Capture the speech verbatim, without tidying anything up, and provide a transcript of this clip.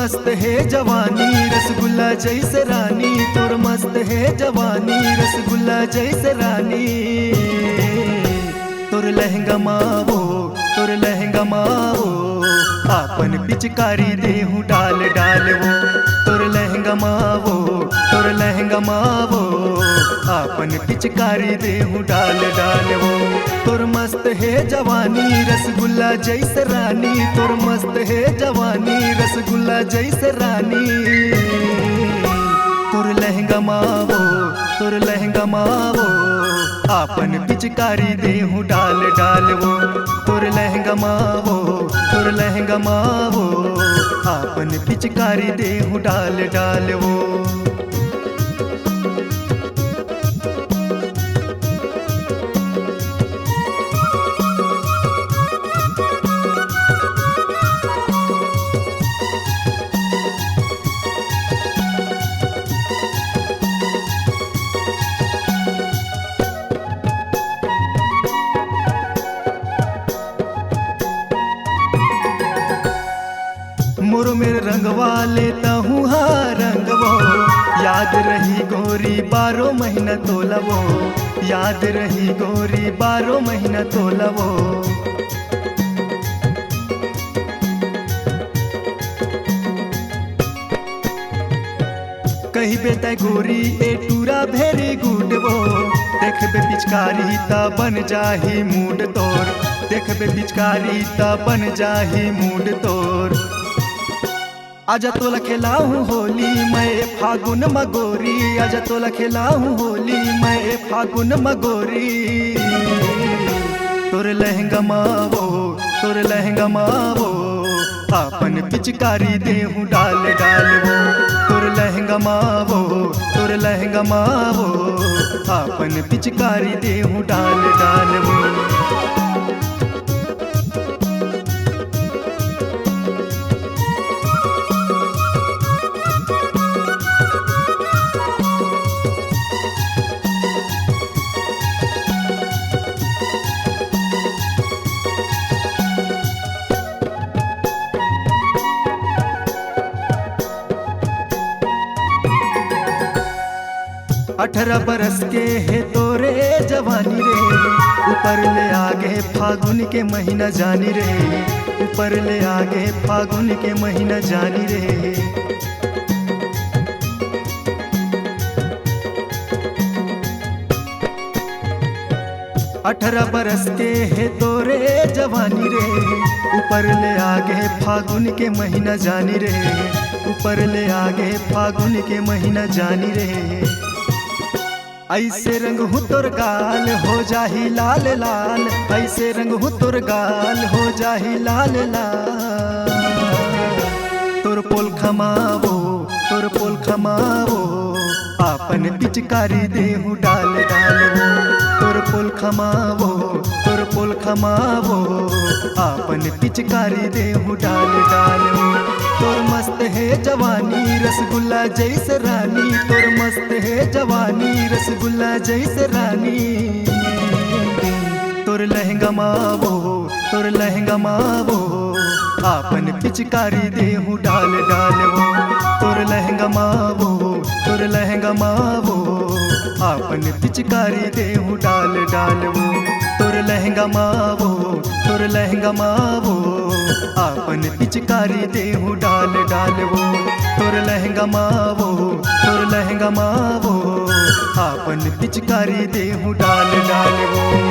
मस्त हे जवानी रसगुल्ला जैसे रानी, तोर मस्त हे जवानी रसगुल्ला जैसे रानी। तोर लहंगा मावो, तोर लहंगा मावो, आपन पिचकारी देहूं डाल डाल वो। तोर लहंगा मावो, तोर लहंगा मावो, आपन पिचकारी देहूं डाल डाल वो। तोर मस्त हे जवानी रसगुल्ला जैसे रानी, तोर मस्त हे जवानी रसगुल्ला जैसे रानी। तोर लहंगा मावो, तोर लहंगा मावो, आपन पिचकारी देहूं डाल डाल वो। तोर लहंगा मावो, तोर लहंगा मावो, आपन पिचकारी देहूं डाल डाल वो। मोर मेर रंगवा ले तहूँ हा रंगवो, याद रही गोरी बारो महीना तोलवो, याद रही गोरी बारो महीना तोलवो। कहिबे तै गोरी ए टूरा very good वो, देखबे पिचकारी त बन जाही मूड तोर, देखबे पिचकारी त बन जाही मूड तोर। आजा तोला खेलाहूँ होली मैं फागुन म गोरी, आजा तोला खेलाहूँ होली मैं फागुन म गोरी। तोर लहंगा मावो, तोर लहंगा मावो, आपन पिचकारी देहूं डाल डाल वो। तोर लहंगा मावो, तोर लहंगा मावो, आपन पिचकारी देहूं डाल डाल वो। अठारह बरस के हे तोरे जवानी रे, ऊपर ले आगे फागुन के महीना जानी रे, ऊपर ले आगे फागुन के महीना जानी रे। अठारह बरस के हे तोरे जवानी रे, ऊपर ले आगे फागुन के महीना जानी रे, ऊपर ले आगे फागुन के महीना जानी रे। ऐसे रंग हूँ तोर गाल हो जाही लाल लाल, ऐसे रंग हूँ तोर गाल हो जाही लाल लाल। तोर पोल खमावो, तोर पोल खमावो, आपन पिचकारी देहूं डाल डाल वो। तोर पोल खमावो, तोर पोल खमावो, आपन पिचकारी देहूं डाल डाल वो। तोर मस्त हे जवानी रसगुल्ला जैसे रानी, तोर मस्त हे जवानी रसगुल्ला जैसे रानी। तोर लहंगा मावो, तोर लहंगा मावो, आपन पिचकारी देहूं डाल डाल वो। तोर लहंगा मावो, तोर लहंगा मावो, आपन पिचकारी देहूं डाल डाल वो। तोर लहंगा मावो, तोर लहंगा मावो, आपन पिचकारी देहूं डाल डाल वो। तोर लहंगा मावो, तोर लहंगा मावो, आपन पिचकारी देहूं डाल डाल वो।